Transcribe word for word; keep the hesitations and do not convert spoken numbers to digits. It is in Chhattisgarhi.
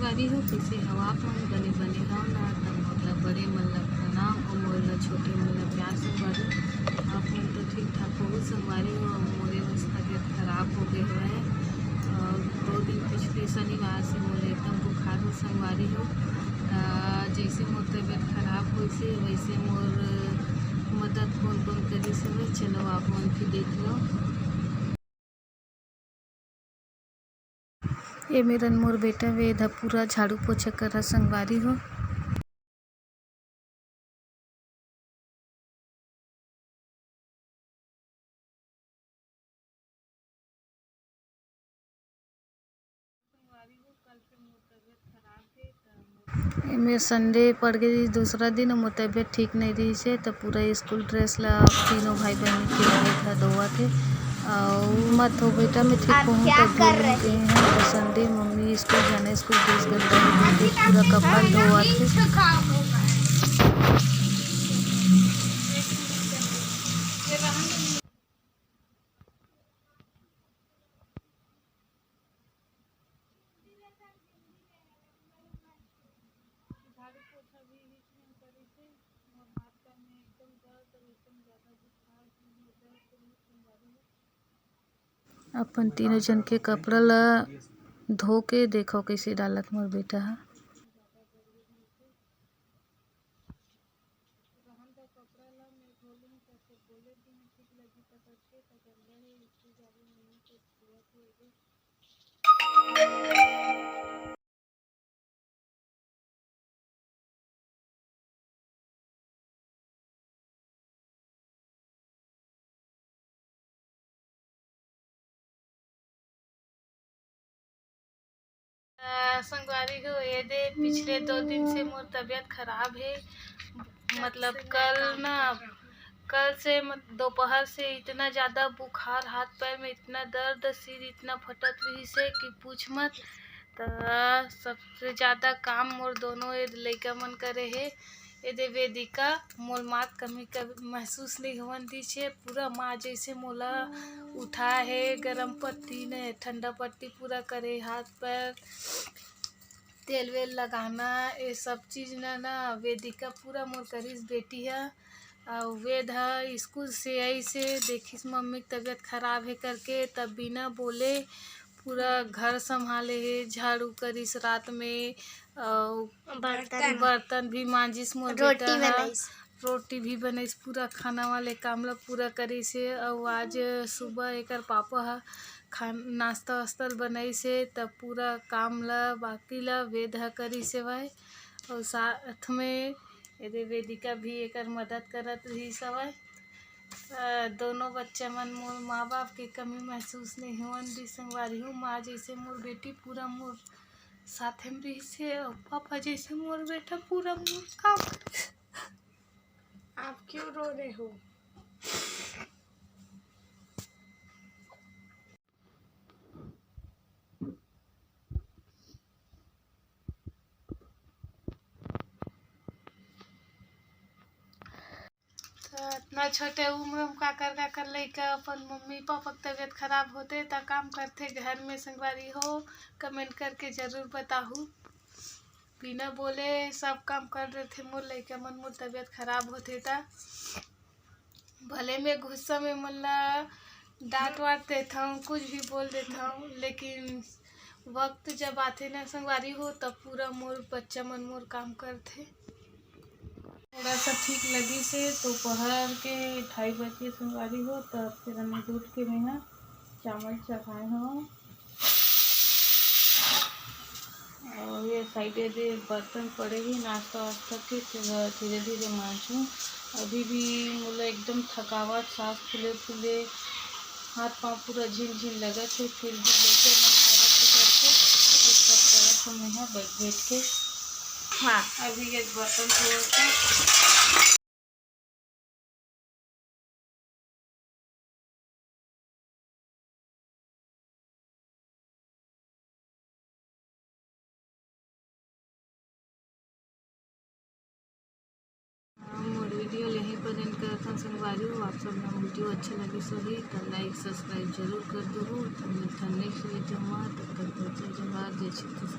संगवारी हो, कइसे हव आप मन? बने बने हव ना? त मोर ला बड़े मन ला प्रणाम अउ मोर ला छोटे मन ला प्यार संगवारी। आप मन तो ठीक ठाक होहू संगवारी हो, अउ मोरे बस तबियत खराब हो गे हवय। अउ दो दिन पिछले शनिवार से मोला एकदम बुखार हो संगवारी हो। त जइसे मोर तबियत खराब होइसे वइसे मोर मदद कोन कोन करिस हवय, चलो आप मन भी देख लो। ए मेरन मोर बेटा वेद ह पूरा झाड़ू पोछा करत संगवारी हो। एमे संडे पड़ गे रहिस दूसरा दिन, मोर तबीयत ठीक नइ रहिस हे, त पूरा स्कूल ड्रेस ला तीनों भाई बहिनी के लगे धोवत हे। अउ मत हो बेटा, मैं ठीक होहूँ, त भूल गे हे। त संडे मम्मी स्कूल जाना, स्कूल ड्रेस गंदा हो गे, पूरा कपड़ा धोवत हे। झाड़ू पोछा भी बीच में करिस हे, मोर हाथ पैर में एकदम दर्द अउ एकदम ज्यादा बुखार हे, मोर दर्द के मुंह संभारी हे। अपन तीनों झन के कपड़ा ला धो के देखो, कइसे डालत मोर बेटा ह। रहन दा कपड़ा ला, मैं धो लूँ, त फिर बोले दिन ठीक लगी, त करके, त गंदा हे, इसके बारे में नहीं कुछ हुआ था, ये अ, संगवारी हो, ये दे पिछले दो दिन से मोर तबीयत खराब हे। मतलब कल ना, कल से मत-, दोपहर से इतना ज़्यादा बुखार, हाथ पैर में इतना दर्द, सिर इतना फटत रहिस हे कि पूछ मत। त सबसे ज़्यादा काम मोर दोनों ये लइका मन करे हे। ये दे वेदिका मोर माँ कमी कर महसूस नहीं होवन दिस हे। पूरा माँ जैसे मोला उठा हे, गरम पट्टी ने ठंडा पट्टी पूरा करे, हाथ पैर तेल वेल लगाना, ये सब चीज ना, ना वेदिका पूरा मोर करिस बेटी ह। अउ वेद ह स्कूल से आइस हे, देखिस मम्मी के तबीयत खराब हे करके, तब बिना बोले पूरा घर संभाले हे, झाड़ू करिस रात में, अउ बर्तन। बर्तन भी मांजिस मोर रोटी बेटा ह। बनाइस। रोटी भी बनाइस, पूरा खाना वाले काम ला पूरा करिस हे। अउ आज सुबह एकर पापा ह खान-, नाश्ता वास्ता ल बनाइस हे, त पूरा काम ला बाकी ला वेद ह करिस हवय। अउ साथ में एदे वेदिका भी एकर मदद करत रहिस हवय। अ, दोनों बच्चा मन मोर माँ बाप के कमी महसूस नहीं होवन दिस संगवारी हो। माँ जैसे मोर बेटी पूरा मोर साथे में रहिस हे, अउ पापा जैसे मोर बेटा पूरा मोर काम करिस। आप क्यों रो रहे हो? तो इतना छोटे उम्र में काकर काकर लइका अपन मम्मी पापा के तबीयत खराब होथे त काम करथे घर में संगवारी हो, कमेंट करके जरूर बताहू। बिना बोले सब काम कर देथे मोर लइका मन, मोर तबीयत खराब होथे त भले मैं गुस्सा में मन ला डांट वाट देथव, कुछ भी बोल देथव, लेकिन वक्त जब आथे ना संगवारी हो, तब पूरा मोर बच्चा मन मोर काम करथे। थोड़ा सा ठीक लगिस हे, दोपहर के ढाई बजे संगवारी हो, तब फिर मैं उठ के मैं चावल चढ़ाए हव। अउ ये साइड ये दे बर्तन पड़े हे नाश्ता वास्ता के, तेला धीरे धीरे मांजहूँ। अभी भी मोला एकदम थकावट, सांस फूले फूले, हाथ पाँव पूरा झिन झिन लगत हे, फिर भी बइठे मन करत हे करके ये सब करत हव मैं ह बैठ बैठ के। हाँ। अभी ये बर्तन धोवत हव। मोर वीडियो ल यहीं पर एंड करथन संगवारी हो। आप सब ला वीडियो अच्छा लगिस होही त लाइक सब्सक्राइब जरूर कर दो। तो मिलथन नेक्स्ट वीडियो में, तब तक के जय जोहार, जय छत्तीसगढ़।